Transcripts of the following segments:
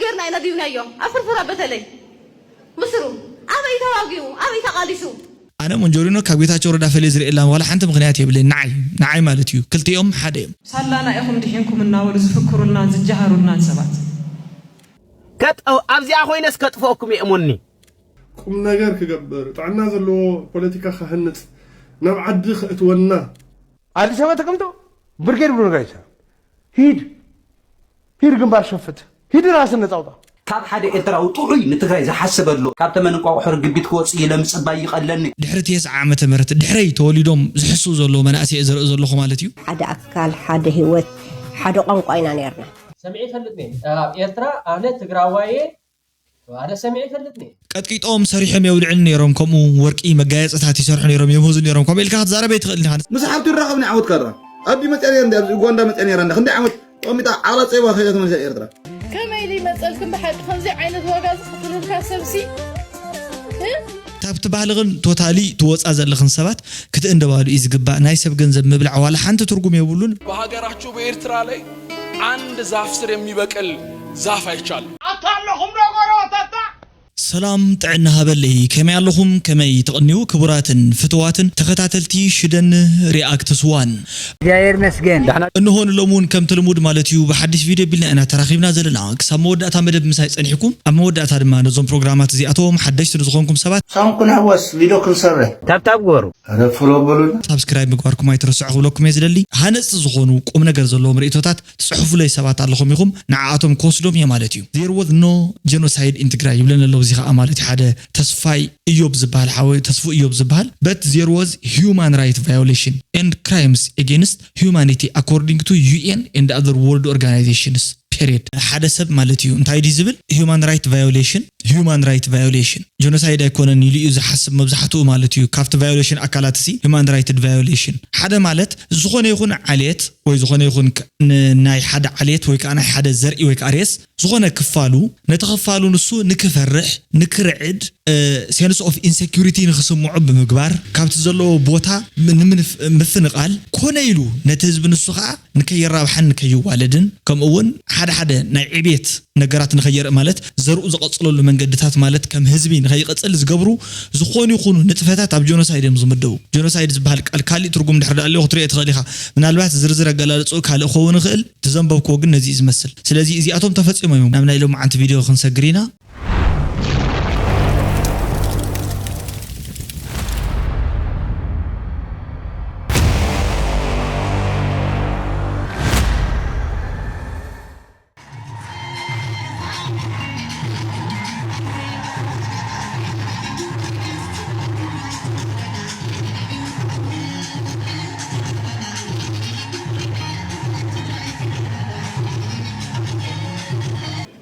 ጌርና ኢና ዲብናዮ። ኣብ ፍርፍራ በተለይ ምስሩ ኣበይ ተዋጊኡ ኣበይ ተቓሊሱ? ኣነ ሞንጆሪኖ ካብ ጌታቸው ረዳ ፈልየ ዝርእየላ ዋላ ሓንቲ ምኽንያት የብለይ። ንዓይ ንዓይ ማለት እዩ። ክልቲኦም ሓደ እዮም። ሳላና ኢኹም ድሒንኩም እናበሉ ዝፍክሩልናን ዝጀሃሩልናን ሰባት። ከጠው ኣብዚኣ ኮይነስ ከጥፈኩም የእሙኒ። ቁም ነገር ክገብር ጥዕና ዘለዎ ፖለቲካ ክሃንፅ ናብ ዓዲ ከእትወና። አዲስ አበባ ተቀምጦ ብርጌድ ብርጋይሳ ሂድ ሂድ ግንባር ሸፍት ሂድ ራስን ነፃ ውጣ። ካብ ሓደ ኤርትራዊ ጥዑይ ንትግራይ ዝሓስበሉ ካብ ተመን እንቋቑሖ ርግቢት ክወፅእ ኢለ ምፅባይ ይቐለኒ። ድሕሪ ተስዓ ዓመተ ምህረት ድሕረይ ተወሊዶም ዝሕስው ዘለዉ መናእሰይ እየ ዘርኢ ዘለኹ ማለት እዩ። ሓደ ኣካል፣ ሓደ ህይወት፣ ሓደ ቋንቋ ኢና ነርና። ሰሚዐ ይፈልጥ ነየ ኣብ ኤርትራ ኣነ ትግራዋየ ኣነ ሰሚዐ ይፈልጥ ነየ። ቀጥቂጦም ሰሪሖም የብልዕኒ ነይሮም ከምኡ ወርቂ መጋየፅታት ይሰርሑ ነይሮም የምህዙ ነይሮም ከምኡ ኢልካ ክትዛረብ ኣይትኽእልን ኢኻ። ምስ ሓብቱ ይራኸብ ናይ ዓወት ካራ ኣዲ መፅያ ነይረ ኣብዚ ኡጋንዳ መፅያ ነይራ እንዳ ክንደይ ዓመት ጠሚጣ ዓላ ፀይዋ ከይዳ ተመልሳ ኤርትራ። ከመይ ኢሉ ይመፀልክን ብሓቂ ከምዚ ዓይነት ዋጋ ዝኸፍለልካ ሰብሲ እ ካብቲ ባህሊ ግን ቶታሊ ትወፃ ዘለኽን ሰባት ክትእንደባሉ እዩ ዝግባእ። ናይ ሰብ ገንዘብ ምብላዕ ዋላ ሓንቲ ትርጉም የብሉን። በሀገራችሁ በኤርትራ ላይ አንድ ዛፍ ስር የሚበቅል ዛፍ አይቻለሁ። ኣታ ኣለኹም ዶ ጎረባታታ ሰላም ጥዕና ሃበለይ ከመይ ኣለኹም ከመይ ትቕንዩ ክቡራትን ፍትዋትን ተኸታተልቲ ሽደን ሪኣክትስ ዋን እግዚኣብሔር ይመስገን። እንሆ ንሎምውን ከምቲ ልሙድ ማለት እዩ ብሓድሽ ቪድዮ ቢልና ኢና ተራኺብና ዘለና። ክሳብ መወዳእታ መደብ ምሳይ ጸኒሕኩም፣ ኣብ መወዳእታ ድማ ነዞም ፕሮግራማት እዚኣቶም ሓደሽቲ ንዝኾንኩም ሰባት ሳንኩን ሕወስ ቪድዮ ክንሰርሕ ታብታብ ግበሩ። ኧረ ፎሎ በሉና። ሳብስክራይብ ምግባርኩም ኣይትረስዑ ክብለኩም እየ ዝደሊ። ሃነጽቲ ዝኾኑ ቁም ነገር ዘለዎም ርእይቶታት ትጽሕፉለይ ሰባት ኣለኹም ኢኹም፣ ንዓኣቶም ክወስዶም እየ ማለት እዩ። There was no genocide in ትግራይ ይብለኒ ኣሎ። እዚ ኸኣ ማለት እዩ ሓደ ተስፋይ እዮብ ዝበሃል ሓወይ ተስፉ እዮብ ዝበሃል but there was human right violation and crimes against humanity according to U N and other world organizations period። ሓደ ሰብ ማለት እዩ እንታይ ድዩ ዝብል human right violation human right violation genocide ኣይኮነን ኢሉ እዩ ዝሓስብ መብዛሕትኡ ማለት እዩ። ካብቲ violation ኣካላት እዚ human right violation ሓደ ማለት ዝኾነ ይኹን ዓሌት ወይ ዝኾነ ይኹን ናይ ሓደ ዓሌት ወይ ከዓ ናይ ሓደ ዘርኢ ወይ ከዓ race ዝኾነ ክፋሉ ነቲ ክፋሉ ንሱ ንክፈርሕ ንክርዕድ sense of insecurity ንክስምዖ ብምግባር ካብቲ ዘለዎ ቦታ ንምፍንቓል ኮነ ኢሉ ነቲ ህዝቢ ንሱ ከዓ ንከይራብሓን ንከይዋለድን ከምኡ እውን ሓደ ሓደ ናይ ዕቤት ነገራት ንኸየርኢ ማለት ዘርኡ ዝቐፅለሉ መንገድታት ማለት ከም ህዝቢ ንኸይቐፅል ዝገብሩ ዝኾኑ ይኹኑ ንጥፈታት ኣብ genocide እዮም ዝምደቡ። Genocide ዝበሃል ቃል ካሊእ ትርጉም ድሕር ዳኣ ኣለዎ ክትሪኦ ትኽእል ኢኻ። ምናልባት ዝርዝር ኣገላልፅኡ ካልእ ክኸውን ይኽእል። እቲ ዘንበብክዎ ግን ነዚ እዩ ዝመስል። ስለዚ እዚኣቶም ተፈፂሞም እዮም። ናብ ናይ ሎምዓንቲ ቪድዮ ክንሰግር ኢና።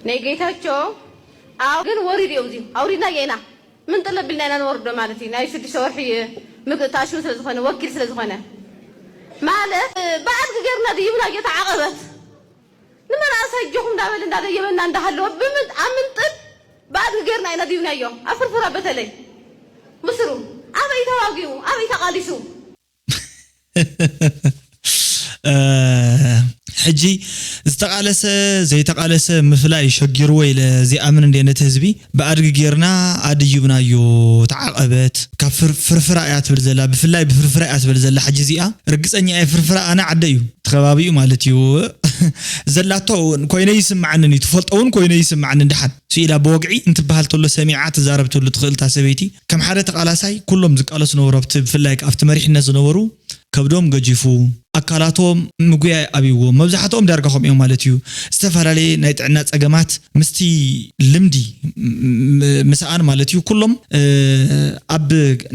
ናይ ጌታቸው ኣው ግን ወሪድ እዮም እዚሁ ኣውሪድና ጌና ምን ጥለብ ኢልና ኢና ንወርዶ ማለት እዩ ናይ ሽዱሽተ ወርሒ ምግታሹ ስለ ዝኾነ ወኪል ስለ ዝኾነ ማለት ብኣድጊ ጌርና ድይብና ጌታ ዓቐበት ንመናእሰይ ኣጆኹም እንዳበለ እንዳደየበና እንዳሃለወ ብምንጥ ኣብ ምንጥል ብኣድጊ ጌርና ኢና ድይብናዮ ኣብ ፍርፍራ በተለይ ምስሩ ኣበይ ተዋጊኡ ኣበይ ተቓሊሱ ሕጂ ዝተቓለሰ ዘይተቓለሰ ምፍላይ ሸጊርዎ ኢለ ዘይኣምን እንደ ነቲ ህዝቢ ብኣድጊ ጌርና ኣድዩብናዮ ተዓቐበት ካብ ፍርፍራ እያ ትብል ዘላ ብፍላይ ብፍርፍራ እያ ትብል ዘላ ሕጂ እዚኣ ርግፀኛ እየ ፍርፍራ ኣነ ዓደ እዩ እቲ ከባቢኡ ማለት እዩ ዘላቶ እውን ኮይነ ይስምዓንን እዩ ትፈልጦ እውን ኮይነ ይስምዓንን ድሓን ስኢላ ብወግዒ እንትበሃል ተሎ ሰሚዓ ትዛረብ ተሉ ትኽእል እታ ሰበይቲ ከም ሓደ ተቓላሳይ ኩሎም ዝቃለሱ ነበሩ ኣብቲ ብፍላይ ኣብቲ መሪሕነት ዝነበሩ ከብዶም ገጂፉ ኣካላቶም ምጉያይ ኣብይዎም መብዛሕትኦም ዳርጋ ከምኡ እዮም ማለት እዩ ዝተፈላለየ ናይ ጥዕና ፀገማት ምስቲ ልምዲ ምስኣን ማለት እዩ ኩሎም ኣብ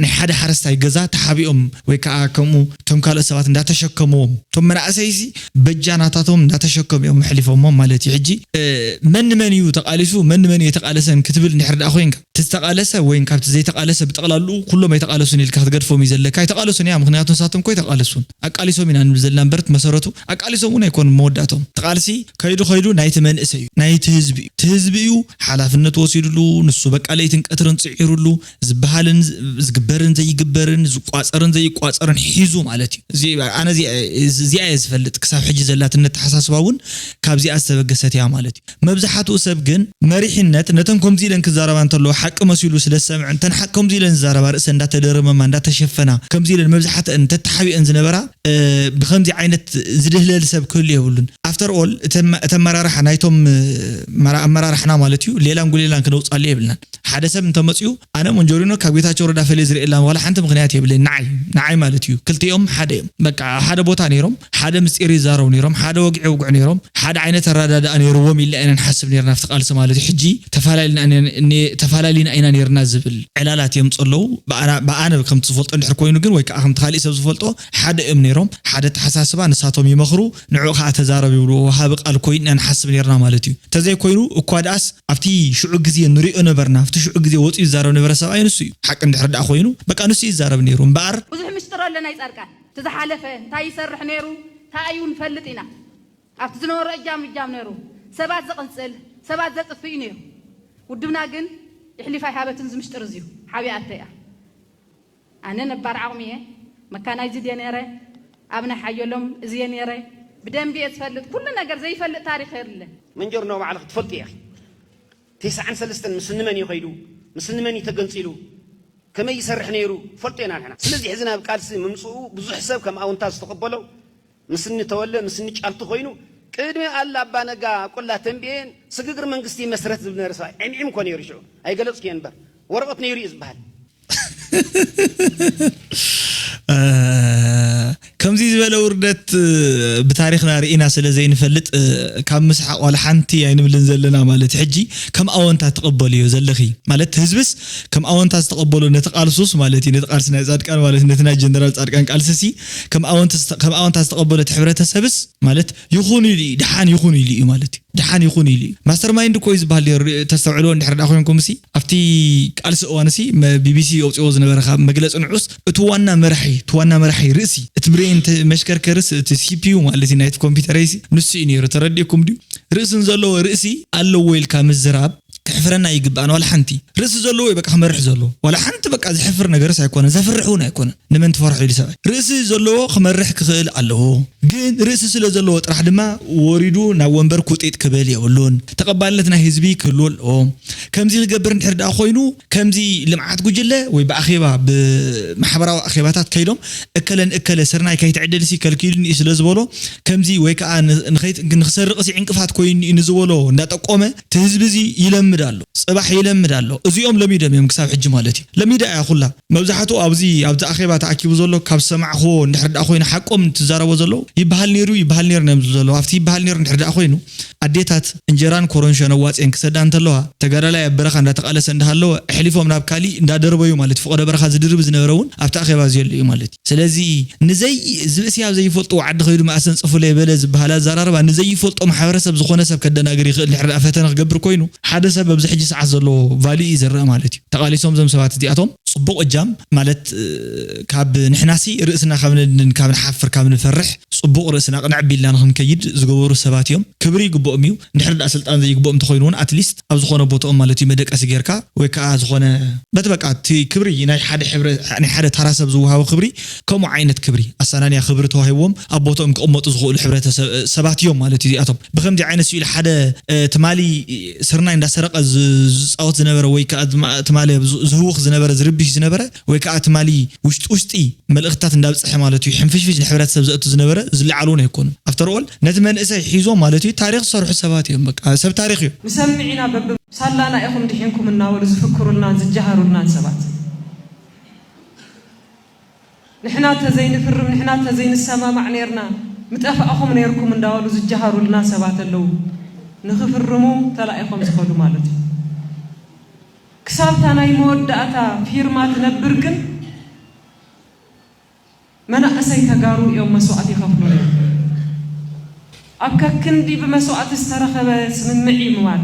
ናይ ሓደ ሓረስታይ ገዛ ተሓቢኦም ወይ ከዓ ከምኡ እቶም ካልኦት ሰባት እንዳተሸከምዎም እቶም መናእሰይሲ በጃ ናታቶም እንዳተሸከሙ እዮም ኣሕሊፎሞም ማለት እዩ ሕጂ መን መን እዩ ተቃሊሱ መን መን እዩ የተቃለሰን ክትብል እንድሕር ደኣ ኮይንካ እቲ ዝተቃለሰ ወይን ካብቲ ዘይተቃለሰ ብጠቅላልኡ ኩሎም ኣይተቃለሱን ኢልካ ክትገድፎም እዩ ዘለካ ኣይተቃለሱን እያ ምክንያቱ ንሳቶም እኮ ኣይተቃለሱን ኣቃሊሶም ኢና ዘለና እምበር መሰረቱ ኣቃሊሶም እውን ኣይኮኑን መወዳእቶም። እቲ ቃልሲ ከይዱ ከይዱ ናይቲ መንእሰይ እዩ፣ ናይቲ ህዝቢ እዩ። እቲ ህዝቢ እዩ ሓላፍነት ወሲድሉ፣ ንሱ በቃ ለይትን ቀትርን ጽዒሩሉ፣ ዝበሃልን ዝ-፣ ዝግበርን ዘይግበርን፣ ዝቋጸርን ዘይቋጸርን ሒዙ ማለት እዩ። እዚ፣ ኣነ እዚ-፣ እዚ-፣ እዚኣ እየ ዝፈልጥ። ክሳብ ሕጂ ዘላትነት ተሓሳስባ እውን ካብዚኣ ዝተበገሰት እያ ማለት እዩ። መብዛሕትኡ ሰብ ግን መሪሕነት ነተን ከምዚ ኢለን ክዛረባ እንተለዋ ሓቂ መሲሉ ስለ ዝሰምዐን፣ እተን ሓቂ ከምዚ ኢለን ዝዛረባ ርእሰን እንዳተደረመማ እንዳተሸፈና ከምዚ ኢለን መብዛሕትአን እንተተሓቢአን ዝነበራ፣ እ፣ ብኸምዚ ዓይነት ዝድህለል ሰብ ክህሉ የብሉን። ኣፍተር ኦል እተ-፣ እቲ ኣመራርሓ ናይቶም፣ እ፣ መራ-፣ ኣመራርሓና ማለት እዩ፣ ሌላን ጉሌላን ክነውፃሉ የብልናን። ሓደ ሰብ እንተመፅኡ ኣነ ሞንጆሪኖ ካብ ጌታቸው ረዳ ፈልየ ዝርእየላ ዋላ ሓንቲ ምኽንያት የብለይን። ንዓይ፣ ንዓይ ማለት እዩ። ክልቲኦም ሓደ እዮም። በቃ ሓደ ቦታ ነይሮም፣ ሓደ ምስጢር ይዛረቡ ነይሮም፣ ሓደ ወግዒ ውግዕ ነይሮም፣ ሓደ ዓይነት ኣረዳድኣ ነይርዎም ኢልና ኢና ንሓስብ ነይርና ኣብቲ ቃልሲ ማለት እዩ። ሕጂ ተፈላለና ነ-፣ ነ-፣ ተፈላለና ኢና ነይርና ዝብል ዕላላት እዮም ጸለዉ። ብኣና፣ ብኣነ ከምቲ ዝፈልጦ እንድሕር ኮይኑ ግን ወይ ከዓ ከምቲ ካሊእ ሰብ ዝፈልጦ ሓደ እዮም ነይሮም። ሓደ ኣተሓሳስባ ንሳቶም ይመኽሩ፣ ንዕኡ ከዓ ተዛረብ ይብሉ፣ ወሃቢ ቃል ኮይኑ ኢና ንሓስብ ነይርና ማለት እዩ። ተዘይኮይኑ እኳ ደኣስ ኣብቲ ሽዑ ግዜ ንሪኦ ነበርና፣ ኣብቲ ሽዑ ግዜ ወፂኡ ዝዛረብ ነበረ ሰብኣይ ንሱ እዩ። ሓቂ እንድሕር ደኣ ኮይኑ በቃ ንሱ እዩ ዝዛረብ ነይሩ እምበኣር። ብዙሕ ምሽጥር ኣሎ ናይ ጻድቃን። እቲ ዝሓለፈ እንታይ ይሰርሕ ነይሩ፣ እንታይ እዩ ንፈልጥ ኢና። ኣብቲ ዝነበሮ እጃም እጃም ነይሩ። ሰባት ዘቕንጽል፣ ሰባት ዘጥፍእ እዩ ነይሩ። ውድብና ግን ይሕሊፍ ኣይሃበትን። እዚ ምሽጥር እዚዩ ሓቢኣቶ እያ። ኣነ ነባር ዓቕሚ እየ። መካናይዝድ እየ ነይረ። ኣብ ናይ ሓየሎም እዝየ ነይረ። ብደንቢ እየ ዝፈልጥ። ኩሉ ነገር ዘይፈልጥ ታሪኽ የለ። መንጀርኖ ባዕልኺ ትፈልጢ ኢኺ። ተስዓን ሰለስተን ምስ ንመን እዩ ከይዱ? ምስ ንመን እዩ ተገንጺሉ? ከመይ ይሰርሕ ነይሩ? ፈልጦ ኢና ንሕና። ስለዚ ሕዚ ናብ ቃልሲ ምምጽኡ ብዙሕ ሰብ ከም ኣውንታ ዝተቐበሎ፣ ምስኒ ተወለ፣ ምስኒ ጫልቱ ኮይኑ፣ ቅድሚ ኣላ ኣባ ነጋ ቆላ ተንቤን ስግግር መንግስቲ ይመስረት ዝብል ነበረ ሰብኣይ። ዕምዒም እኮ ነይሩ ሽዑ። ኣይገለጽኩ እየ እምበር። ወረቐት ነይሩ እዩ ዝበሃል። እ፣ ከምዚ ዝበለ ውርደት፣ እ፣ ብታሪኽና ርኢና ስለ ዘይንፈልጥ፣ እ፣ ካብ ምስሓቕ ዋላ ሓንቲ ኣይንብልን ዘለና ማለት። ሕጂ ከም ኣወንታ ትቕበልዮ ዘለኺ ማለት፣ ህዝብስ ከም ኣወንታ ዝተቐበሎ ነቲ ቃልሱስ ማለት እዩ፣ ነቲ ቃልሲ ናይ ጻድቃን ማለት፣ ነቲ ናይ ጀነራል ጻድቃን ቃልስሲ ከም ኣወንታ ዝተ-፣ ከም ኣወንታ ዝተቐበሎ እቲ ሕብረተሰብስ ማለት ይኹን ኢሉ እዩ፣ ደሓን ይኹን ኢሉ እዩ ማለት እዩ። ደሓን ይኹን ኢሉ እዩ። ማስተር ማይንድ እኮ እዩ ዝበሃል ነይሩ። ተስተውዕልዎ እንድሕር ደኣ ኮይንኩም ሲ፣ ኣብቲ ቃልሲ እዋን ሲ፣ መ-፣ ቢ ቢ ሲ ኣውፅኦ ዝነበረ ካብ መግለፂ ንዑስ፣ እቲ ዋና መራሒ፣ እቲ ዋና መራሒ ርእሲ፣ እቲ ብሬን፣ እቲ መሽከርከሪ ሲ፣ እቲ ሲ ፒ ዩ ማለት እዩ ናይቲ ኮምፒውተር ሲ፣ ንሱ እዩ ነይሩ። ተረዲእኩም ድዩ? ርእሲ ንዘለዎ ርእሲ ኣለዎ ኢልካ ምዝራብ ክሕፍረና ይግባእ። ዋላ ሓንቲ ርእሲ ዘለዎ እዩ በቃ ክመርሕ ዘለዎ። ዋላ ሓንቲ በቃ ዝሕፍር ነገርስ ኣይኮነን፣ ዘፍርሕ እውን ኣይኮነን። ንመን ትፈርሑ ኢሉ ሰብኣይ። ርእሲ ዘለዎ ክመርሕ ክኽእል ኣለዎ። ግን ርእሲ ስለ ዘለዎ ጥራሕ ድማ ወሪዱ ናብ ወንበር ኩጢጥ ክብል የብሉን። ተቐባልነት ናይ ህዝቢ ክህልዎ ኣለዎ። ከምዚ ክገብር እንድሕር ደኣ ኮይኑ፣ ከምዚ ልምዓት ጉጅለ ወይ ብኣኼባ፣ ብማሕበራዊ ኣኼባታት ከይዶም እከለን እከለ ስርናይ ከይትዕድል ሲ ከልኪሉኒ እዩ ስለ ዝበሎ፣ ከምዚ ወይ ከዓ ን-፣ ንኸይት-፣ ንክሰርቕ ሲ ዕንቅፋት ኮይኑ እዩ ንዝበሎ እንዳጠቆመ፣ እቲ ህዝቢ እዚ ይለምድ ኣሎ። ጽባሕ ይለምድ ኣሎ። እዚኦም ለሚዶም እዮም ክሳብ ሕጂ ማለት እዩ። ለሚዳ እያ ኩላ። መብዛሕትኡ ኣብዚ፣ ኣብዚ ኣኼባ ተኣኪቡ ዘሎ ካብ ዝሰማዕኽዎ እንድሕር ደኣ ኮይኑ ሓቆም ትዛረቦ ዘለዉ ይበሃል ነይሩ፣ ይበሃል ነይሩ እዮም ዝብሉ ዘለዉ። ኣብቲ ይበሃል ነይሩ እንድሕር ደኣ ኮይኑ ኣዴታት እንጀራን ኮረንሾን ኣዋፅአን ክሰዳ እንተለዋ፣ ተጋዳላይ ኣብ በረኻ እንዳተቓለሰ እንዳሃለወ ኣሕሊፎም ናብ ካሊእ እንዳደርበዩ ማለት እዩ። ፍቆዶ በረኻ ዝድርቢ ዝነበረ እውን ኣብቲ ኣኼባ እዚ የሉ እዩ ማለት እዩ። ስለዚ ንዘይ-፣ ዝብእሲ ኣብ ዘይፈልጥዎ ዓዲ ከይዱ መኣሰን ጽፉለይ በለ ዝበሃል ኣዘራርባ ንዘይፈልጦ ማሕበረሰብ ዝኾነ ሰብ ከደናግር ይኽእል። እንድሕር ደኣ ፈተነ ክገብር ኮይኑ ሓደ ሰብ ኣብዚ ሕጂ ሰዓት ዘለዎ ቫልዩ እዩ ዝረአ ማለት እዩ። ተቓሊሶም እዞም ሰባት እዚኣቶም ጽቡቕ እጃም ማለት፣ እ፣ ካብ ንሕናሲ ርእስና ካብ ነድንን ካብ ንሓፍር ካብ ንፈርሕ ጽቡቕ ርእስና ቅንዕ ቢልና ንኽንከይድ ዝገበሩ ሰባት እዮም። ክብሪ ይግብኦም እዩ። እንድሕር ደኣ ስልጣን ዘይግብኦም እንተኾይኑ እውን ኣትሊስት ኣብ ዝኾነ ቦታኦም ማለት እዩ መደቀሲ ጌርካ ወይ ከዓ ዝኾነ በቲ በቃ እቲ ክብሪ ናይ ሓደ ሕብረ-፣ ናይ ሓደ ታራ ሰብ ዝወሃቦ ክብሪ ከምኡ ዓይነት ክብሪ ኣሳናንያ ክብሪ ተዋሂብዎም ኣብ ቦታኦም ክቕመጡ ዝኽእሉ ሕብረተሰብ ሰባት እዮም ማለት እዩ። እዚኣቶም ብከምዚ ዓይነት ስኢሉ ሓደ፣ እ፣ ትማሊ ስርናይ እንዳሰረቀ ዝ-፣ ዝፃወት ዝነበረ ወይ ከዓ ድማ ትማሊ ዝ-፣ ዝህውኽ ዝነበረ ዝርብሽ ዝነበረ ወይ ከዓ ትማሊ ውሽጢ ውሽጢ መልእኽትታት እንዳብፅሐ ማለት እዩ ሕንፍሽፍሽ ንሕብረተሰብ ዘእቱ ዝነበረ ዝለዓሉ እውን ኣይኮኑን። ኣፍተር ኦል ነቲ መንእሰይ ሒዞም ማለት እዩ ታሪኽ ዝሰርሑ ሰባት እዮም። በቃ ሰብ ታሪኽ እዩ። ንሰምዕ ኢና በብ ሳላና ኢኹም ድሒንኩም እናበሉ ዝፍክሩልናን ዝጀሃሩልናን ሰባት። ንሕና እንተዘይንፍርም፣ ንሕና እንተዘይንሰማማዕ ነይርና፣ ምጠፋእኹም ነይርኩም እንዳበሉ ዝጀሃሩልና ሰባት ኣለዉ። ንኽፍርሙ ተላኢኾም ዝኸዱ ማለት እዩ። ክሳብ እታ ናይ መወዳእታ ፊርማ ትነብር ግን መናእሰይ ተጋሩ እዮም መስዋእቲ ይኸፍሉ ነይሮም። ኣብ ከክንዲ ብመስዋእቲ ዝተረኸበ ስምምዕ እዩ ምባል።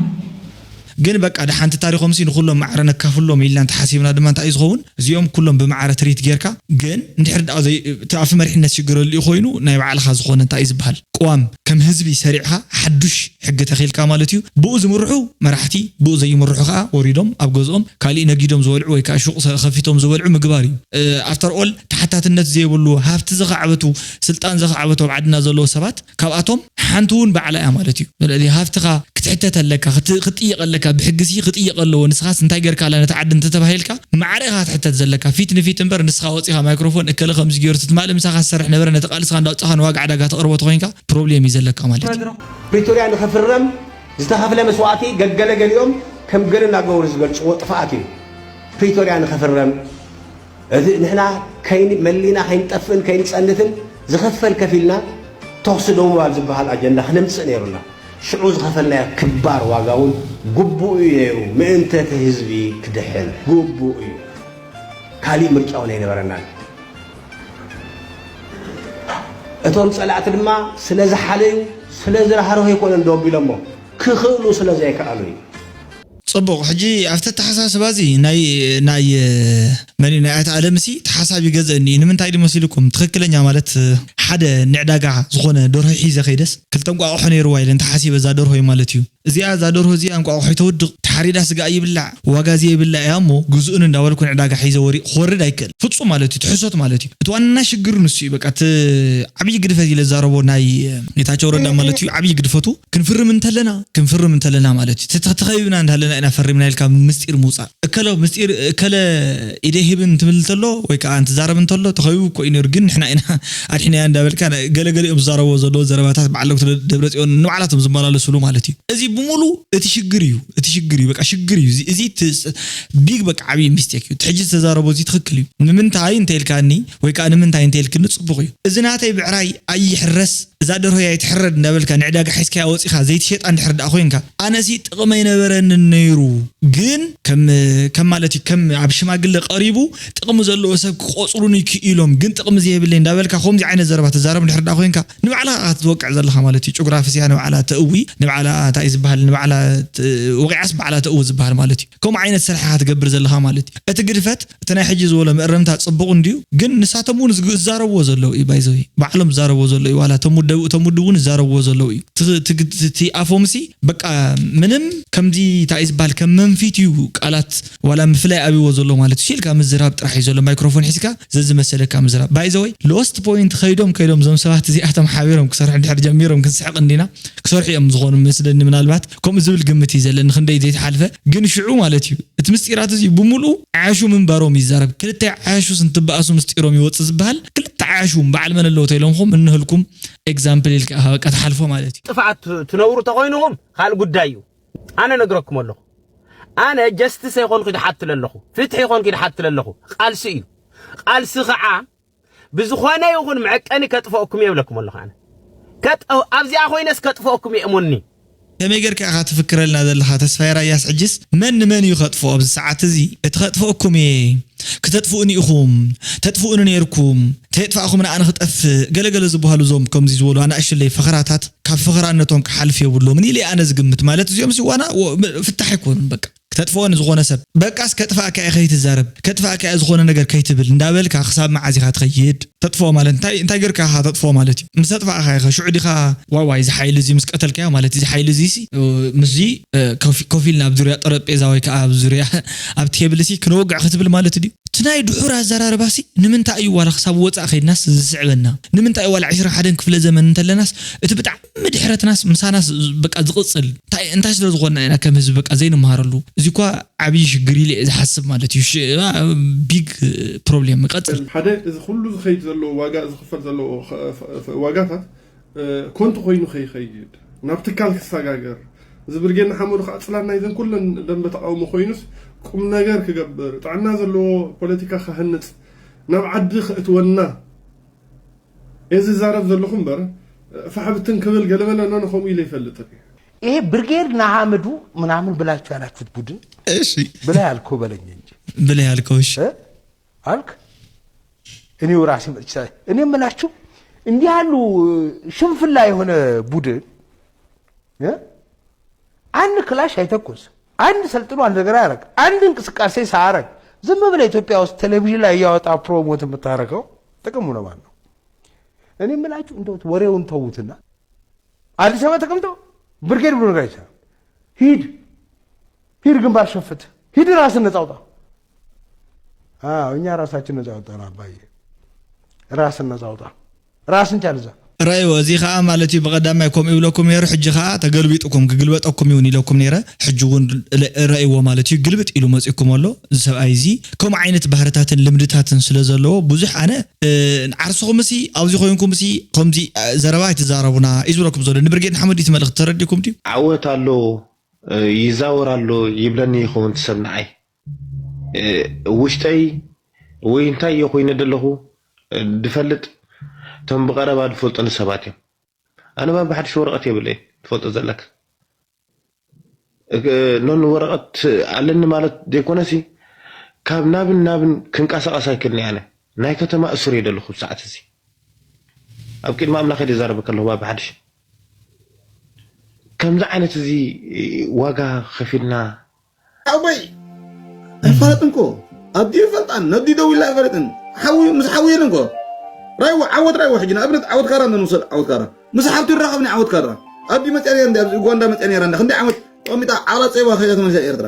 ግን በቃ ደሓንቲ ታሪኾምሲ ንኹሎም ማዕረ ነካፍሎም ኢልና እንተሓሲብና ድማ እንታይ እዩ ዝኸውን? እዚኦም ኩሎም ብማዕረ ትሪት ጌርካ፣ ግን እንድሕር ደኣ ዘይ-፣ እቲ ኣፍ መሪሕነት ሽግር ኣልኡ ኮይኑ ናይ ባዕልኻ ዝኾነ እንታይ እዩ ዝበሃል? ቅዋም ከም ህዝቢ ሰሪዕኻ ሓዱሽ ሕጊ ተኺልካ ማለት እዩ። ብኡ ዝምርሑ መራሕቲ፣ ብኡ ዘይምርሑ ከዓ ወሪዶም ኣብ ገዝኦም ካሊእ ነጊዶም ዝበልዑ ወይ ከዓ ሹቕ ሰ-፣ ከፊቶም ዝበልዑ ምግባር እዩ። እ፣ ኣፍተር ኦል ተሓታትነት ዘይብሉ ሃብቲ ዘኻዕበቱ፣ ስልጣን ዘኻዕበቱ ኣብ ዓድና ዘለዉ ሰባት ካብኣቶም ሓንቲ እውን ባዕላ እያ ማለት እዩ። ስለዚ ሃብትኻ ክትሕተት ኣለካ፣ ክት-፣ ክትጥየቕ ኣለካ፣ ብሕግሲ ክጥየቕ ኣለዎ። ንስኻስ እንታይ ጌርካ ኣላ ነታ ዓዲ እንተተባሂልካ ማዕረ ኢኻ ክትሕተት ዘለካ። ፊት ንፊት እምበር ንስኻ ወፂኻ ማይክሮፎን እከለ ከምዚ ገይሩ ትትማሊ ምሳኻ ዝሰርሕ ነበረ ነቲ ቃልስኻ እንዳውፃኻ ንዋጋ ዕዳጋ ተቕርቦ ተኾይንካ ፕሮብሌም እዩ ዘለካ ማለት እዩ። ፕሪቶርያ ንኽፍረም ዝተኸፍለ መስዋእቲ ገገለ ገሊኦም ከም ገለ እናገበሩ ዝገልፅዎ ጥፍኣት እዩ። ፕሪቶርያ ንኽፍረም እቲ ንሕና ከይን-፣ መሊና ከይንጠፍእን ከይንጸንትን ዝኽፈል ከፊልና ተኹሲ ደው ምባል ዝበሃል ኣጀንዳ ክነምጽእ ነይሩና። ሽዑ ዝኸፈልናዮ ክባር ዋጋ እውን ግቡእ እዩ ነይሩ። ምእንተ እቲ ህዝቢ ክድሕን ግቡእ እዩ። ካሊእ ምርጫ እውን ኣይነበረናን። እቶም ጸላእቲ ድማ ስለ ዝሓለዩ፣ ስለ ዝራህርሁ ኣይኮነን ደው ኣቢሎሞ፣ ክኽእሉ ስለ ዘይከኣሉ እዩ። ጽቡቕ። ሕጂ ኣብቲ ኣተሓሳስባ እዚ ናይ፣ ናይ፣ መን እዩ፣ ናይ ኣቲ ኣለምሲ ተሓሳቢ ይገዝእኒ እዩ። ንምንታይ ድዩ መሲልኩም? ትኽክለኛ ማለት ሓደ ንዕዳጋ ዝኾነ ደርሆ ሒዘ ከይደስ ክልተ እንቋቑሖ ነይርዋ ኢለ እንተሓሲበ እዛ ደርሆ እዩ ማለት እዩ። እዚኣ፣ እዛ ደርሆ እዚኣ እንቋቑሖ ተወድቕ፣ ተሓሪዳ ስጋ ይብላዕ፣ ዋጋ እዚ ይብላዕ እያ እሞ ግዝኡን እንዳበልኩ ንዕዳጋ ሒዘ ወሪ-፣ ክወርድ ኣይክእል። ፍጹም ማለት እዩ። ትሕሶት ማለት እዩ። እቲ ዋና ሽግር ንሱ እዩ። በቃ እቲ ዓብዪ ግድፈት ኢለ ዝዛረቦ ናይ ጌታቸው ረዳ ማለት እዩ። ዓብዪ ግድፈቱ ክንፍርም እንተለና፣ ክንፍርም እንተለና ማለት እዩ። ተተ-፣ ተኸቢብና እንዳለና ኢና ፈሪምና ኢልካ ምስጢር ምውፃእ። እከለ ምስጢር፣ እከለ ኢደ ሂብን ትብል እንተሎ ወይ ከዓ እንትዛረብ እንተሎ ተኸቢቡ እኮ እዩ ነይሩ፣ ግን ንሕና ኢና ኣድሒናያ እንዳበልካ ገለገሊኦም ዝዛረብዎ ዘለዉ ዘረባታት በዓል ዶክተር ደብረፅዮን ንባዕላቶም ዝመላለስሉ ማለት እዩ። እዚ ብምሉ እቲ ሽግር እዩ፣ እቲ ሽግር እዩ፣ በቃ ሽግር እዩ። እዚ፣ እዚ እቲ ስ-፣ ቢግ በቃ ዓብዪ ሚስቴክ እዩ። እቲ ሕጂ ዝተዛረቦ እዚ ትኽክል እዩ። ንምንታይ እንተ ኢልካኒ ወይ ከዓ ንምንታይ እንተ ኢልክኒ ፅቡቕ እዩ። እዚ ናተይ ብዕራይ ኣይሕረስ፣ እዛ ደርሆ እያ ኣይትሕረድ እንዳበልካ ንዕዳጋ ሒዝካያ ወፂኻ ዘይትሸጣ እንድሕር ደኣ ኮይንካ፣ ኣነሲ ጥቕሚ ኣይነበረንን ነይሩ። ግን ከም፣ ከም ማለት እዩ፣ ከም ኣብ ሽማግለ ቀሪቡ ጥቕሚ ዘለዎ ሰብ ክቆፅሩኒ ክኢሎም፣ ግን ጥቕሚ ዘየብለይ እንዳበልካ ከምዚ ዓይነት ዘረባ ትዛረብ እንድሕር ደኣ ኮይንካ፣ ንባዕልኻ ኢኻ ትወቅዕ ዘለኻ ማለት እዩ። ጭጉራፍስ እያ ንባዕላ ተእዊ፣ ንባዕላ እንታይ እዩ ዝበሃል፣ ንባዕላ ት-፣ ወቂዓስ ባዕላ ተእዊ ዝበሃል ማለት እዩ። ከምኡ ዓይነት ስራሕ ኢኻ ትገብር ዘለኻ ማለት እዩ። እቲ ግድፈት፣ እቲ ናይ ሕጂ ዝበሎ መእረምታ ጽቡቕ እንድዩ፣ ግን ንሳቶም እውን ዝግ-፣ ዝዛረብዎ ዘለዉ እዩ፣ ባይዘዊ ባዕሎም ዝዛረብዎ ዘለዉ እዩ። ዋላ እቶም ውደ-፣ እቶም ውድብ እውን ዝዛረብዎ ዘለዉ እዩ። እቲ፣ እቲ፣ እቲ ኣፎምሲ በቃ ምንም ከምዚ እንታይ እዩ ዝበሃል፣ ከም መንፊት እዩ ቃላት ዋላ ምፍላይ ኣብይዎ ዘሎ ማለት እዩ። ኢልካ ምዝራብ ጥራሕ እዩ ዘሎ። ማይክሮፎን ሒዝካ ዘዝመሰለካ ምዝራብ። ባይዘወይ ሎስት ፖይንት ከይዶም ከይዶም እዞም ሰባት እዚኣቶም ሓቢሮም ክሰርሑ እንድሕር ጀሚሮም ክንስሕቕ እንዲና። ክሰርሑ እዮም ዝኾኑ መስለኒ። ምናልባት ከምኡ ዝብል ግምት እዩ ዘለኒ፣ ክንደይ ዘይተሓልፈ። ግን ሽዑ ማለት እዩ እቲ ምስጢራት እዚ ብምሉኡ ዓያሹ ምንባሮም ይዛረብ። ክልተ ዓያሹስ እንትበኣሱ ምስጢሮም ይወፅእ ዝበሃል፣ ክልተ ዓያሹ በዓል መን ኣለዎ ተኢሎምኹም እንህልኩም ኤግዛምፕል ኢልካ ኢኻ በቃ ትሓልፎ ማለት እዩ። ጥፍኣት ትነብሩ ተኾይንኹም ካልእ ጉዳይ እዩ። ኣነ ነግረኩም ኣለኹ። ኣነ ጀስትስ ኣይኮንኩ ይድሓትል ኣለኹ፣ ፍትሒ ኣይኮንኩ ይድሓትል ኣለኹ። ቃልሲ እዩ። ቃልሲ ኸዓ ብዝኾነ ይኹን መዐቀኒ ከጥፈአኩም እየ እብለኩም ኣለኹ። ኣነ ከጥ-፣ ኣብዚኣ ኮይነስ ከጥፈአኩም እየ፣ እመኑኒ። ከመይ ጌርካ ኢኻ ትፍክረልና ዘለኻ? ተስፋይ ራያስ፣ ሕጅስ መን ንመን እዩ ከጥፍኦ ኣብዚ ሰዓት እዚ? እቲ ከጥፍአኩም እየ፣ ክተጥፍኡኒ ኢኹም፣ ተጥፍኡኒ ነይርኩም፣ ተየጥፋእኹም ንኣነ ክጠፍእ፣ ገለገለ ዝበሃሉ እዞም ከምዚ ዝበሉ ኣናእሽለይ ፈኸራታት ካብ ፈኸራነቶም ክሓልፍ የብሎምን ኢለ ኣነ ዝግምት። ማለት እዚኦም ሲ ዋና ወ-፣ ፍታሕ ኣይኮኑን በቃ። ክተጥፍኦ ንዝኾነ ሰብ፣ በቃስ ከጥፍኣካ እየ ከይትዛረብ፣ ከጥፍኣካ እየ ዝኾነ ነገር ከይትብል እንዳበልካ ክሳብ መዓዝ ኢኻ ትኸይድ? ተጥፍኦ ማለት እንታይ፣ እንታይ ጌርካ ኢኻ ተጥፍኦ ማለት እዩ? ምስ ኣጥፋእኻ ኢኻ ሽዑ ዲኻ ዋይ ዋይ እዚ ሓይሊ እዚ ምስ ቀተልካዮ ማለት እዚ ሓይሊ እዚ ሲ፣ እ፣ ምስዚ፣ እ፣ ኮፍ፣ ኮፍ ኢልና ኣብ ዙርያ ጠረጴዛ ወይ ከዓ ኣብ ዙርያ ኣብ ቴብል ሲ ክንወግዕ ክትብል ማለት ድዩ? እቲ ናይ ድሑር ኣዘራርባ ሲ ንምንታይ እዩ ዋላ ክሳብ ወፃእ ከይድናስ ዝስዕበና? ንምንታይ ዋላ ዕስራን ሓደን ክፍለ ዘመን እንተለናስ እቲ ብጣዕሚ ድሕረትናስ ምሳናስ በቃ ዝቕፅል እንታይ፣ እንታይ ስለ ዝኾንና ኢና ከም ህዝቢ በቃ ዘይንመሃረሉ? እዚ እኳ ዓብዪ ሽግር ኢለ እየ ዝሓስብ ማለት እዩ። ሽ-፣ ቢግ ፕሮብሌም። ቀፅል። ሓደ፣ እዚ ኩሉ ዝኸይድ ዘለዎ ዋጋ፣ ዝኽፈል ዘለዎ ኸ-፣ ኸ-፣ ዋጋታት፣ እ፣ ኮንቱ ኮይኑ ከይኸይድ፣ ናብ ትካል ክሰጋገር፣ እዚ ብርጌድ ንሓመዱ ከዓ ፅላል ናይዘን ኩለን ደንበ ተቃውሞ ኮይኑስ ቁም ነገር ክገብር፣ ጥዕና ዘለዎ ፖለቲካ ክሃንፅ፣ ናብ ዓዲ ከእትወና እየ ዝዛረብ ዘለኹ እምበር፣ ፋሕ ብትን ክብል ገለመለ ኖኖ ከምኡ ኢለ ይፈልጥን እየ። ይሄ ብርጌድ ንሓመዱ ምናምን ብላችሁ ያላችሁት ቡድን እሺ። ብላ ያልከው በለኝ እንጂ። ብላ ያልከው፣ እሺ። እ? አልክ? እኔው ራሴ መጥቼ፣ እኔ የምላችሁ እንዲህ ያሉ ሽንፍላ የሆነ ቡድን፣ እ? አንድ ክላሽ አይተኩስ፣ አንድ ሰልጥኖ አንድ ነገር አያረግ፣ አንድ እንቅስቃሴ ሳያረግ ዝም ብለህ ኢትዮጵያ ውስጥ ቴሌቪዥን ላይ እያወጣ ፕሮሞት የምታረገው ጥቅሙ ለማን ነው? እኔ የምላችሁ እንደው ወሬውን ተዉትና አዲስ አበባ ተቀምጠው ብርጌድ ብሎ ነገር አይቻልም። ሂድ ሂድ ግንባር ሸፍት ሂድ ራስን ነጻ አውጣ። አዎ እኛ ራሳችን ነጻ አውጣን አባዬ፣ ራስን ነጻ አውጣ። ራስን ቻል እዛ። ራእይዎ፣ እዚ ኸኣ ማለት እዩ፣ ብቐዳማይ ከምኡ ይብለኩም ነይሩ፣ ሕጂ ኸኣ ተገልቢጥኩም፣ ክግልበጠኩም ይውን ኢለኩም ነይረ። ሕጂ እውን ለ-፣ ራእይዎ ማለት እዩ፣ ግልብጥ ኢሉ መጺእኩም ኣሎ። እዚ ሰብኣይ እዚ ከምኡ ዓይነት ባህርታትን ልምድታትን ስለ ዘለዎ፣ ብዙሕ ኣነ፣ እ፣ ዓርስኹምሲ ኣብዚ ኮይንኩምሲ ከምዚ፣ እ፣ ዘረባ ኣይትዛረቡና እዩ ዝብለኩም ዘሎ። ንብርጌድ ንሓመዱ እቲ መልእኽቲ ተረዲእኩም ድዩ? ዓወት ኣሎ፣ እ፣ ይዛወር ኣሎ ይብለኒ ይኸውን እቲ ሰብ ንዓይ። እ፣ ውሽጠይ ወይ እንታይ እየ ኮይነ ዘለኹ፣ እ፣ ድፈልጥ፣ እቶም ብቐረባ ድፈልጡኒ ሰባት እዮም። ኣነ ባባ ሓድሽ ወረቐት የብለይ፣ ትፈልጦ ዘለካ። እ፣ ኖን ወረቐት ኣለኒ ማለት ዘይኮነሲ፣ ካብ ናብን ናብን ክንቀሳቐስ ኣይክእልን እየ ኣነ። ናይ ከተማ እሱር እየ ዘለኹ ሰዓት እዚ። ኣብ ቅድሚ ኣምላኽ እየ ዝዛረበካ ኣለኹ ባባ ሓድሽ። ከምዚ ዓይነት እዚ ዋጋ ከፊልና ሓወይ ኣይፋለጥን እኮ። ኣዲኡ ይፈልጣን፣ ነዲ ደው ኢላ ኣይፈለጥን። ሓዊ ምስ ሓዊ የለን እኮ። ራይዎ፣ ዓወት ራይዎ። ሕጂ ንኣብነት ዓወት ካራ እንውሰድ፣ ዓወት ካራ። ምስ ሓብቱ ይራኸብኒ ዓወት ካራ። ኣዲ መጽያ ነይራ እንዲ፣ ኣብዚ ኡጋንዳ መጽያ ነይራ እንዲ። ክንደይ ዓመት ተቐሚጣ ዓቕላ ጸይባ ከይዳ ተመልሳ ኤርትራ።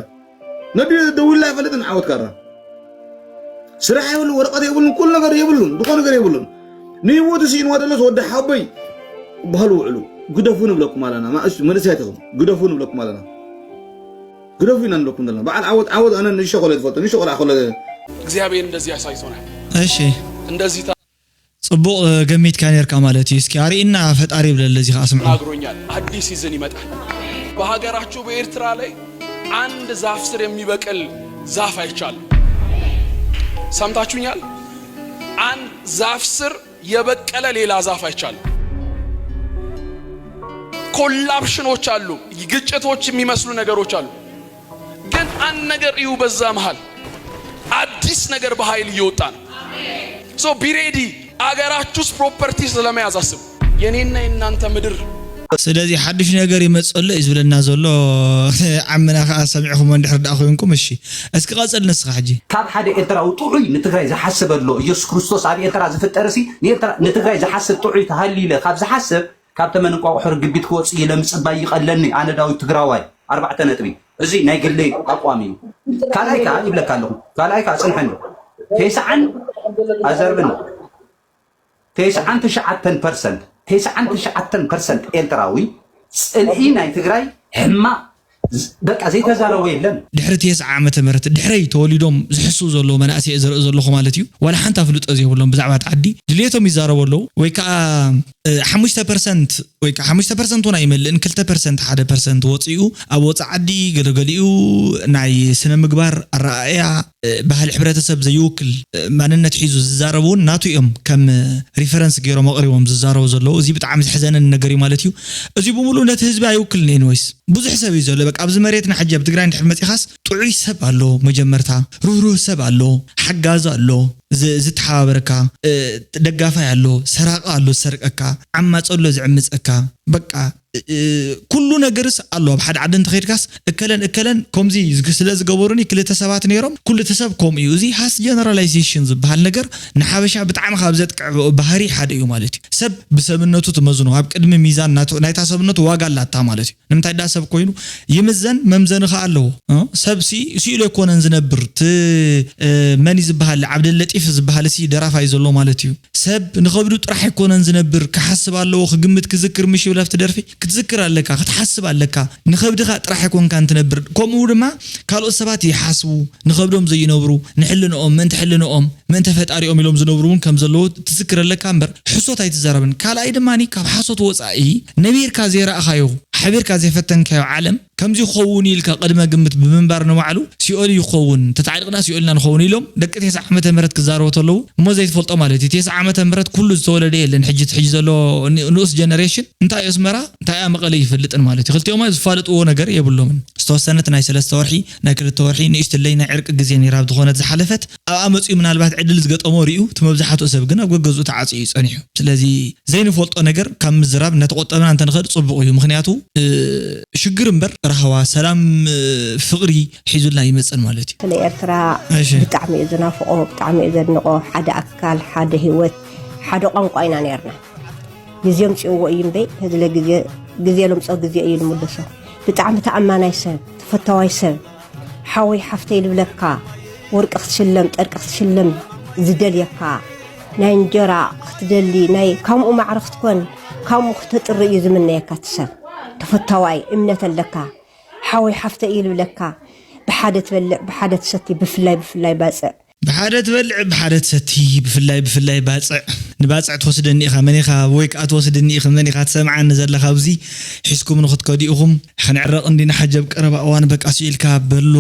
ነዲ ደው ኢላ ኣይፈለጥን ዓወት ካራ። ስራሕ የብሉ፣ ወረቐት የብሉን፣ ኩሉ ነገር የብሉን፣ ዝኾነ ነገር የብሉን። ንህይወቱ ስኢንዋ ደሎስ ወዲ ሓወይ በሃሉ ውዕሉ። ግደፉ ንብለኩም ኣለና። ማእስ-፣ መንእሰያት ኢኹም፣ ግደፉ ንብለኩም ኣለና። ግደፉ ኢና ንብለኩም ዘለና። በዓል ዓወት፣ ዓወት ኣነ ንእሽቶ ቆልዓ ዝፈልጦ፣ ንእሽቶ ቆልዓ ከሎ እግዚኣብሔር እንደዚህ አሳይቶናል። እሺ። እንደዚህ ታ- ጽቡቕ፣ እ፣ ገሚትካ ነርካ ማለት እዩ። እስኪ ኣርእና ፈጣሪ ይብለለ እዚ ኸኣ ስምዑ። ተናግሮኛል። አዲስ ሲዝን ይመጣል። በሀገራችሁ በኤርትራ ላይ አንድ ዛፍ ስር የሚበቅል ዛፍ አይቻልም። ሰምታችሁኛል? አንድ ዛፍ ስር የበቀለ ሌላ ዛፍ አይቻልም። ኮላፕሽኖች አሉ፣ ግጭቶች የሚመስሉ ነገሮች አሉ። ግን አንድ ነገር እዩ፣ በዛ መሃል አዲስ ነገር በኃይል እየወጣ ነው። So be ready። አገራችሁ ውስጥ ፕሮፐርቲ ስለመያዝ አስቡ። የኔና የእናንተ ምድር ስለዚ ሓድሽ ነገር ይመጽእ ኣሎ እዩ ዝብለና ዘሎ። ዓምና ከኣ ሰሚዕኹሞ እንድሕር ደኣ ኮይንኩም፣ እሺ። እስኪ ቀጽል ንስኻ ሕጂ። ካብ ሓደ ኤርትራዊ ጥዑይ ንትግራይ ዝሓስብ ኣሎ። ኢየሱስ ክርስቶስ ኣብ ኤርትራ ዝፍጠርሲ ንኤርትራ፣ ንትግራይ ዝሓስብ ጥዑይ ተሃልዩ ኢለ ካብ ዝሓስብ፣ ካብ ተመን እንቋቑሖ ርግቢት ክወጽእ ኢለ ምጽባይ ይቐለኒ። ኣነ ዳዊት ትግራዋይ ኣርባዕተ ነጥቢ። እዚ ናይ ግለይ ኣቋም እዩ። ካልኣይ ከኣ ይብለካ ኣለኹ። ካልኣይ ከኣ ጽንሐኒ። ተስዓን ኣዘርብን ተስዓን ትሽዓተን ፐርሰንት፣ ተስዓን ትሽዓተን ፐርሰንት ኤርትራዊ ጽልኢ ናይ ትግራይ ሕማቕ ዝ-፣ በቃ ዘይተዛረቦ የለን። ድሕሪ ተስዓ ዓመተ ምህረት ድሕረይ ተወሊዶም ዝሕስው ዘለዉ መናእሰይ እየ ዘርኢ ዘለኹ ማለት እዩ። ዋላ ሓንቲ ኣፍልጦ ዘይብሎም ብዛዕባ እቲ ዓዲ ድልየቶም ይዛረቡ ኣለዉ። ወይ ከኣ፣ እ፣ ሓሙሽተ ፐርሰንት ወይ ከኣ ሓሙሽተ ፐርሰንት እውን ኣይመልእን፣ ክልተ ፐርሰንት፣ ሓደ ፐርሰንት ወጺኡ ኣብ ወጻኢ ዓዲ ገለገሊኡ ናይ ስነ ምግባር ኣረኣእያ፣ እ፣ ባህሊ ሕብረተሰብ ዘይውክል፣ እ፣ ማንነት ሒዙ ዝዛረብ እውን ናቱ እዮም ከም ሪፈረንስ ገይሮም ኣቕሪቦም ዝዛረቡ ዘለዉ። እዚ ብጣዕሚ ዘሕዘነኒ ነገር እዩ ማለት እዩ። እዚ ብምሉእ ነቲ ህዝቢ ኣይውክልን እዩ። ኤኒዌይስ ብዙሕ ሰብ እዩ ዘሎ። በቃ ኣብዚ መሬትና ሕጂ ኣብ ትግራይ እንድሕር መጺኻስ ጥዑይ ሰብ ኣሎ፣ መጀመርታ ርህሩህ ሰብ ኣሎ፣ ሓጋዚ ኣሎ፣ ዝ-፣ ዝተሓባበረካ፣ እ፣ ደጋፋይ ኣሎ፣ ሰራቂ ኣሎ ዝሰርቀካ፣ ዓማጺ ኣሎ ዝዕምጸካ። በቃ እ፣ ኩሉ ነገርስ ኣሎ። ኣብ ሓደ ዓዲ እንተኸይድካስ እከለን እከለን ከምዚ ዝግ-፣ ስለ ዝገበሩኒ ክልተ ሰባት ነይሮም፣ ኩሉ እቲ ሰብ ከምኡ እዩ። እዚ ሃስ ጀነራላይዜሽን ዝበሃል ነገር ንሓበሻ ብጣዕሚ ካብ ዘጥቅዕ ባህሪ ሓደ እዩ ማለት እዩ። ሰብ ብሰብነቱ ትመዝኖ፣ ኣብ ቅድሚ ሚዛን ናቱ-፣ ናይታ ሰብነቱ ዋጋ ኣላታ ማለት እዩ። ንምንታይ ዳ ሰብ ኮይኑ ይምዘን፣ መምዘኒ ኸኣ ኣለዎ። እ፣ ሰብ ሲ-፣ ስኢሉ ኣይኮነን ዝነብር። እቲ፣ እ፣ መን እዩ ዝበሃል? ዓብደል ለጢፍ ዝበሃል ሲ ደራፋይ ዘሎ ማለት እዩ። ሰብ ንኸብዱ ጥራሕ ኣይኮነን ዝነብር፣ ክሓስብ ኣለዎ፣ ክግምት፣ ክዝክር፣ ምሽ ይብል ኣብቲ ደርፊ። ክትዝክር ኣለካ፣ ክትሓስብ ኣለካ። ንኸብድኻ ጥራሕ ኣይኮንካን ትነብር። ከምኡ ድማ ካልኦት ሰባት ይሓስቡ፣ ንኸብዶም ዘይነብሩ፣ ንሕልንኦም፣ ምእንቲ ሕልንኦም፣ ምእንቲ ፈጣሪኦም ኢሎም ዝነብሩ እውን ከም ዘለዉ ትዝክር ኣለካ እምበር፣ ሕሶት ኣይትዛረብን። ካልኣይ ድማ ካብ ሓሶት ወጻኢ ነቢርካ ዘይረኣኻዮ፣ ሓቢርካ ዘይፈተንካዮ ዓለም ከምዚ ክኸውን ኢልካ ቅድመ ግምት ብምንባር ንባዕሉ ሲኦል እዩ ክኸውን፣ ተታዒቕና ሲኦል ኢና ንኸውን ኢሎም ደቂ ተስዓ ዓመተ ምህረት ክዛረቡ ተለዉ እሞ ዘይትፈልጦ ማለት እዩ። ተስዓ ዓመተ ምህረት ኩሉ ዝተወለደ የለን። ሕጂ፣ ሕጂ ዘሎ ን-፣ ንኡስ ጀነሬሽን እንታይ እዩ ኣስመራ፣ እንታይ እያ መቐለ ይፈልጥን ማለት እዩ። ክልቲኦም ዝፋለጥዎ ነገር የብሎምን። ዝተወሰነት ናይ ሰለስተ ወርሒ፣ ናይ ክልተ ወርሒ ንእሽትለይ ናይ ዕርቂ ግዜ ነይራ ኣብ ዝኾነት ዝሓለፈት ኣብኣ መጺኡ ምናልባት ዕድል ዝገጠሞ ርእዩ፣ እቲ መብዛሕትኡ ሰብ ግን ኣብ ገገዝኡ ተዓጽዩ እዩ ጸኒሑ። ስለዚ ዘይንፈልጦ ነገር ካብ ምዝራብ እናተቖጠብና እንተንኸድ ጽቡቕ እዩ። ምኽንያቱ፣ እ፣ ሽግር እምበር ራህዋ፣ ሰላም፣ ፍቕሪ ሒዙልና ይመጸን ማለት እዩ። ስለ ኤርትራ እሺ። ብጣዕሚ እዩ ዝናፍቆ፣ ብጣዕሚ እዩ ዘድንቆ። ሓደ ኣካል፣ ሓደ ህይወት፣ ሓደ ቋንቋ ኢና ነርና። ግዜ ምፅእዎ እዩ እምበይ፣ ህዝለ ግዜ፣ ግዜ ለምፅኦ ግዜ እዩ ንምልሶ። ብጣዕሚ ተኣማናይ ሰብ፣ ተፈታዋይ ሰብ፣ ሓወይ ሓፍተይ ልብለካ፣ ወርቂ ክትሽለም፣ ጨርቂ ክትሽለም ዝደልየካ፣ ናይ እንጀራ ክትደሊ፣ ናይ ካምኡ ማዕረ ክትኮን፣ ካምኡ ክተጥሪ እዩ ዝምነየካ እቲ ሰብ። ተፈታዋይ፣ እምነት ኣለካ፣ ሓወይ ሓፍተይ እዩ ልብለካ። ብሓደ ትበልዕ፣ ብሓደ ትሰቲ፣ ብፍላይ ብፍላይ ባፅዕ። ብሓደ ትበልዕ፣ ብሓደ ትሰቲ፣ ብፍላይ ብፍላይ ባፅዕ። ንባፅዕ ትወስደኒ ኢኻ፣ መን ኢኻ? ወይ ከዓ ትወስድኒ ኢኺ፣ መን ኢኻ ትሰምዓኒ ዘለኻ? ኣብዚ ሒዝኩም ንኽትከዱ ኢኹም። ክንዕረቕ እንዲና ሓጀብ ቀረባ እዋን በቃ ስኢልካ በሎ፣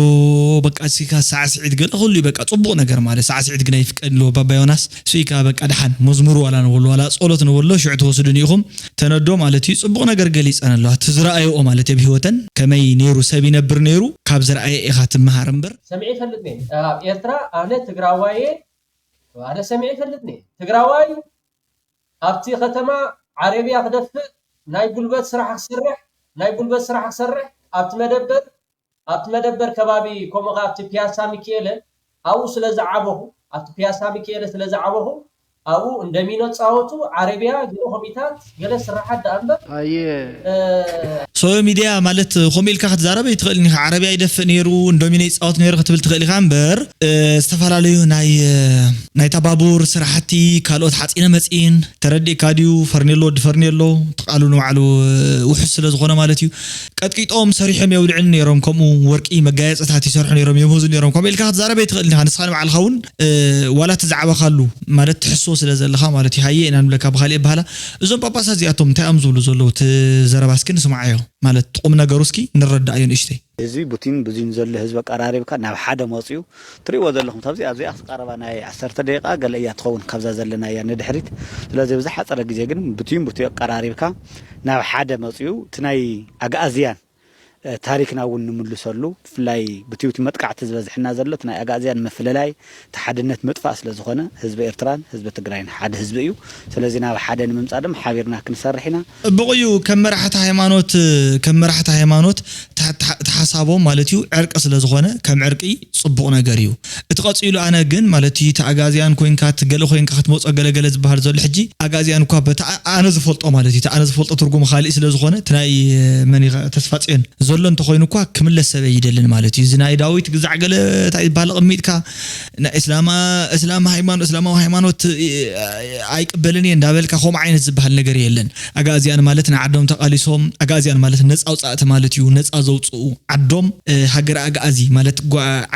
በቃ ስኢልካ ሳዕስዒት ገለ ኩሉ እዩ በቃ ጽቡቕ ነገር ማለት ሳዕስዒት ግን ኣይፍቀድልዎ ባባ ዮናስ ስኢካ በቃ ደሓን መዝሙር ዋላ ንበሎ ዋላ ጸሎት ንበሎ ሽዑ ትወስዱኒ ኢኹም ተነዶ ማለት እዩ ጽቡቕ ነገር ገሊጸን ኣለዋ እቲ ዝረኣየኦ ማለት ኣብ ህይወተን ከመይ ነይሩ ሰብ ይነብር ነይሩ ካብ ዝረኣየ ኢኻ ትመሃር እምበር ሰሚዐ ይፈልጥ ነኝ ኣብ ኤርትራ ኣነ ትግራዋየ ኣነ ሰሚዐ ይፈልጥ ነኝ ትግራዋይ ኣብቲ ከተማ ዓረብያ ክደፍእ ናይ ጉልበት ስራሕ ክሰርሕ ናይ ጉልበት ስራሕ ክሰርሕ ኣብቲ መደበር ኣብቲ መደበር ከባቢ ከምኡ ከ ኣብቲ ፒያሳ ሚኪኤለ ኣብኡ ስለ ዝዓበኹ ኣብቲ ፒያሳ ሚኪኤለ ስለ ዝዓበኹ ኣብኡ እንደሚኖ ፃወቱ ዓረብያ ገለ ኮሚታት ገለ ስራሓት ደኣ እምበር ኣየ እ፣ ሶዮ ሚድያ ማለት ከምኡ ኢልካ ክትዛረብ ኣይትኽእልን ኢኻ ዓረብያ ይደፍእ ነይሩ እንዶሚኖ ይፃወት ነይሩ ክትብል ትኽእል ኢኻ እምበር እ፣ ዝተፈላለዩ ናይ እ፣ ናይ ታባቡር ስራሕቲ ካልኦት ሓፂነ መፂን ተረዲእካ ድዩ ፈርኔሎ ወዲ ፈርኔሎ ትቃሉ ንባዕሉ እ፣ ውሑስ ስለ ዝኾነ ማለት እዩ ቀጥቂጦም ሰሪሖም የውልዕን ነይሮም ከምኡ ወርቂ መጋየፅታት ይሰርሑ ነይሮም የምህዙ ነይሮም ከምኡ ኢልካ ክትዛረብ ኣይትኽእልን ኢኻ ንስኻ ንባዕልኻ እውን እ፣ ዋላ እቲ ዝዓበኻሉ ማለት ትሕስዎ ስለ ዘለኻ ማለት እዩ ሃየ ኢና ንብለካ ብኻሊእ ኣበሃላ እዞም ጳጳሳት እዚኣቶም እንታይ እዮም ዝብሉ ዘለዉ እቲ ዘረባ እስኪ ንስምዓዮ ማለት ቁም ነገሩ እስኪ ንረዳእዮ ንእሽተይ ህዝቢ ቡቲን ብዙን ዘሎ ህዝቢ ኣቀራሪብካ ናብ ሓደ መፅኡ ትሪእዎ ዘለኹም ካብዚ ኣብዚኣ ቀረባ ናይ ዓሰርተ ደቂቃ ገለ እያ ትኸውን ካብዛ ዘለናያ ንድሕሪት ስለዚ ብዝሓፀረ ግዜ ግን ቡቲን ቡቲ ኣቀራሪብካ ናብ ሓደ መፅኡ እቲ ናይ ኣግኣዝያን ታሪክና እውን ንምልሰሉ ብፍላይ ብትውቲ መጥቃዕቲ ዝበዝሕና ዘሎ እቲ ናይ ኣግኣዝያን ምፍልላይ እቲ ሓድነት ምጥፋእ ስለ ዝኾነ ህዝቢ ኤርትራን ህዝቢ ትግራይን ሓደ ህዝቢ እዩ ስለዚ ናብ ሓደ ንምምፃእ ድማ ሓቢርና ክንሰርሕ ኢና ብቑዩ ከም መራሕቲ ሃይማኖት ከም መራሕቲ ሃይማኖት እቲ ሓሳቦም ማለት እዩ ዕርቂ ስለ ዝኾነ ከም ዕርቂ ፅቡቕ ነገር እዩ እቲ ቀፂሉ ኣነ ግን ማለት እቲ ኣጋዝያን ኮይንካ እቲ ገለ ኮይንካ ክትመፆ ገለገለ ዝበሃል ዘሎ ሕጂ ኣጋዝያን እኳ በቲ ኣነ ዝፈልጦ ማለት እዩ ኣነ ዝፈልጦ ትርጉሙ ካሊእ ስለ ዝኾነ እቲ ናይ መን ተስፋፅዮን ዘሎ እንተኾይኑ እኳ ክምለስ ሰብ ኣይደልን ማለት እዩ እዚ ናይ ዳዊት ግዛዕ ገለ እንታይ ዝበሃል ኣቐሚጥካ ናይ እስላማ እስላም ሃይማኖት እስላማዊ ሃይማኖት ኣይቅበልን እየ እንዳበልካ ከምኡ ዓይነት ዝበሃል ነገር የለን ኣጋእዝያን ማለት ንዓዶም ተቃሊሶም ኣጋእዝያን ማለት ነፃ ኣውፃእቲ ማለት እዩ ነፃ ዘውፅኡ ዓዶም ሃገረ ኣጋእዚ ማለት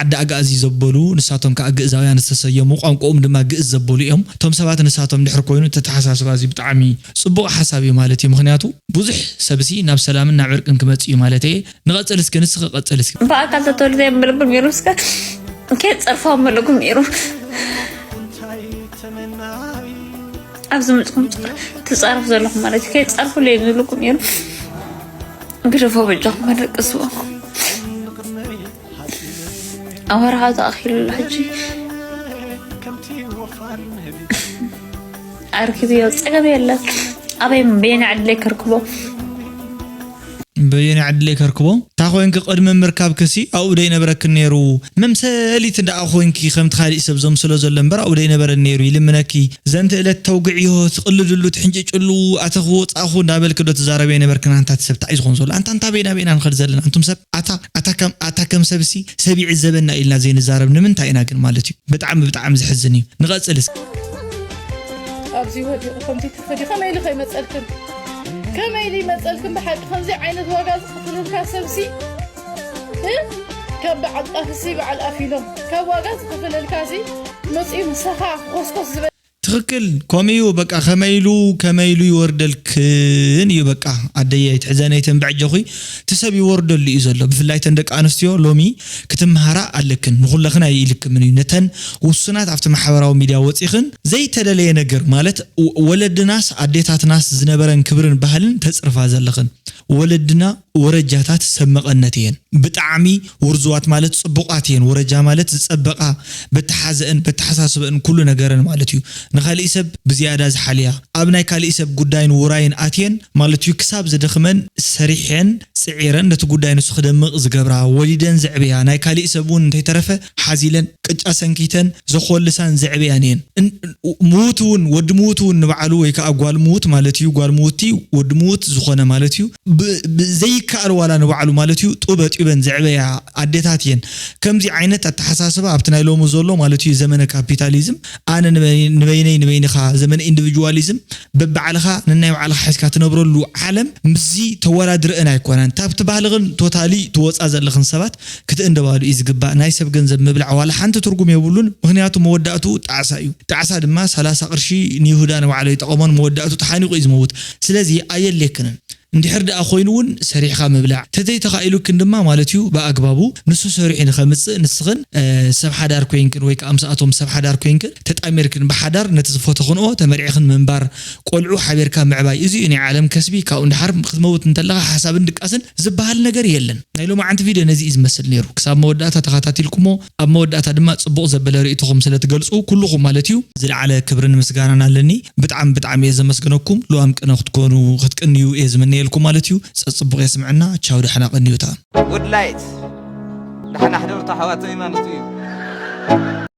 ዓዲ ኣጋእዚ ዘበሉ ንሳቶም ከዓ ግእዛውያን ዝተሰየሙ ቋንቋኦም ድማ ግእዝ ዘበሉ እዮም እቶም ሰባት ንሳቶም ድሕር ኮይኑ ተተሓሳስባ እዚ ብጣዕሚ ፅቡቅ ሓሳብ እዩ ማለት እዩ ምክንያቱ ብዙሕ ሰብሲ ናብ ሰላምን ናብ ዕርቅን ክመፅእ እዩ ማለት እየ ንቐፅል እስኪ ንስኺ ቀፅል እስኪ ብኣካል ተተወልደ የምልኩም ይሩ እስከ ከየት ጸርፋ መለኩም ነይሩ ኣብዚ ምጽኹም ትጻረፍ ዘለኹም ማለት እዩ ከየት ጸርፉ ለይ ዝብልኩም ነይሩ ግደፎ በጃኹም መደቀስዎ ኣወርሃ ተኣኺሉ ኣሎ ሕጂ ኣርኪብዮ ጸገም የለን ኣበይ በየናይ ዕድለይ ከርክቦ በየናይ ዕድለይ ከርክቦ እታ ኮይንኪ ቅድሚ ምርካብኪ ሲ ኣብኡ ደይነበረክን ነይሩ መምሰሊት ደኣ ኮይንኪ ከምቲ ካሊእ ሰብ ዘምስሎ ዘሎ እምበር ኣብኡ ደይነበረን ነይሩ ይልምነኪ ዘንቲ እለት ተውግዕዮ ትቕልድሉ ትሕንጭጭሉ ኣተኺ ወጻእኹ እንዳበልኪ ዶ ትዛረቢ ኣይነበርክን ኣንታ እቲ ሰብ እንታይ እዩ ዝኾን ዘሎ ኣንታ እንታይ ኣበይ ናበይ ኢና ንኸድ ዘለና ኣንቱም ሰብ ኣታ ኣታ ከም ኣታ ከም ሰብ ሲ ሰብ ይዕዘበና ኢልና ዘይንዛረብ ንምንታይ ኢና ግን ማለት እዩ ብጣዕሚ ብጣዕሚ ዘሕዝን እዩ ንቐጽል እስኪ ኣብዚ ወዲቑ ከምዚ ተፈዲ ከመይ ኢሉ ከይመፀልክን ከመይ ኢሉ ይመፀልክን ብሓቂ ከምዚ ዓይነት ዋጋ ዝኸፍለልካ ሰብሲ እ? ካብ በዓል ጣፍሲ በዓል ኣፊሎም ካብ ዋጋ ዝኸፈለልካ ሲ መፂኡ ንሰኻ ኮስኮስ ዝበለ ትኽክል ከምኡ እዩ በቃ ከመይ ኢሉ ከመይ ኢሉ ይወርደልክን እዩ በቃ ኣደይ ኣይትሕዘነይ ተንብዐጀኹ እቲ ሰብ ይወርደሉ እዩ ዘሎ ብፍላይ ተን ደቂ ኣንስትዮ ሎሚ ክትምሃራ ኣለክን ንኹለኽን ኣይኢልክምን እዩ ነተን ውሱናት ኣብቲ ማሕበራዊ ሚድያ ወፂኽን ዘይተደለየ ነገር ማለት ወለድናስ ኣዴታትናስ ዝነበረን ክብርን ባህልን ተፅርፋ ዘለኽን ወለድና ወረጃታት ሰብ መቐነት እየን። ብጣዕሚ ውርዙዋት ማለት ጽቡቓት እየን። ወረጃ ማለት ዝጸበቓ በተሓዘአን በተሓሳስበአን ኩሉ ነገረን ማለት እዩ። ንኻልእ ሰብ ብዝያዳ ዝሓልያ፣ ኣብ ናይ ካሊእ ሰብ ጉዳይን ውራይን ኣትየን ማለት እዩ። ክሳብ ዝደኽመን ሰሪሐን ጽዒረን ነቲ ጉዳይ ንሱ ክደምቕ ዝገብራ፣ ወሊደን ዘዕብያ፣ ናይ ካሊእ ሰብ እውን እንተይተረፈ ሓዚለን ቅጫ ሰንኪተን ዘኾልሳን ዘዕብያን እየን። እን- ምዉት እውን፣ ወዲ ምዉት እውን ንባዕሉ ወይ ከዓ ጓል ምዉት ማለት እዩ፣ ጓል ምዉቲ ወዲ ምዉት ዝኾነ ማለት እዩ። ብ- ብዘይከኣል ዋላ ንባዕሉ ማለት እዩ ጡበ ጢበን ዘዕበያ ኣዴታት እየን። ከምዚ ዓይነት ኣተሓሳስባ ኣብቲ ናይ ሎሚ ዘሎ ማለት እዩ ዘመነ ካፒታሊዝም፣ ኣነ ንበይ- ንበይነይ ንበይንኻ፣ ዘመነ ኢንዲቪጁዋሊዝም፣ በብባዕልኻ ነናይ ባዕልኻ ሒዝካ ትነብረሉ ዓለም ምስዚ ተወዳድረአን ኣይኮነን። ታብቲ ባህልኽን ቶታሊ ትወፃ ዘለኽን ሰባት ክትእንደባሉ እዩ ዝግባእ። ናይ ሰብ ገንዘብ ምብላዕ ዋላ ሓንቲ ትርጉም የብሉን። ምኽንያቱ መወዳእቱ ጣዕሳ እዩ። ጣዕሳ ድማ ሰላሳ ቅርሺ ንይሁዳ ንባዕሉ ይጠቐሞን መወዳእቱ ተሓኒቑ እዩ ዝመውት። ስለዚ ኣየድልየክንን። እንድሕር ደኣ ኮይኑ እውን ሰሪሕኻ ምብላዕ ተዘይተኻኢሉክን ድማ ማለት እዩ ብኣግባቡ ንሱ ሰሪሑ ንኸምፅእ ንስኽን ሰብ ሓዳር ኮይንክን ወይ ከዓ ምስኣቶም ሰብ ሓዳር ኮይንክን ተጣሚርክን ብሓዳር ነቲ ዝፈተኽንኦ ተመርዒኽን ምንባር፣ ቆልዑ ሓቢርካ ምዕባይ፣ እዚ እዩ ናይ ዓለም ከስቢ። ካብኡ ንድሓር ክትመውት እንተለኻ ሓሳብን ድቃስን ዝበሃል ነገር የለን። ናይ ሎማዓንቲ ቪድዮ ነዚ እዩ ዝመስል ነይሩ። ክሳብ መወዳእታ ተኸታቲልኩሞ፣ ኣብ መወዳእታ ድማ ጽቡቕ ዘበለ ርእይቶኹም ስለ ትገልጹ ኩልኹም ማለት እዩ ዝለዓለ ክብርን ምስጋናን ኣለኒ። ብጣዕሚ ብጣዕሚ እየ ዘመስግነኩም። ልዋም ቅነ ክትኮኑ ክትቅንዩ እየ ዝምነየልኩም ማለት እዩ። ጸጽቡቕ የስምዐና። ቻው፣ ደሕና ቀንዩታ። ጉድ ላይት፣ ደሕና ሕደሩ ኣሕዋተይ ማለት እዩ።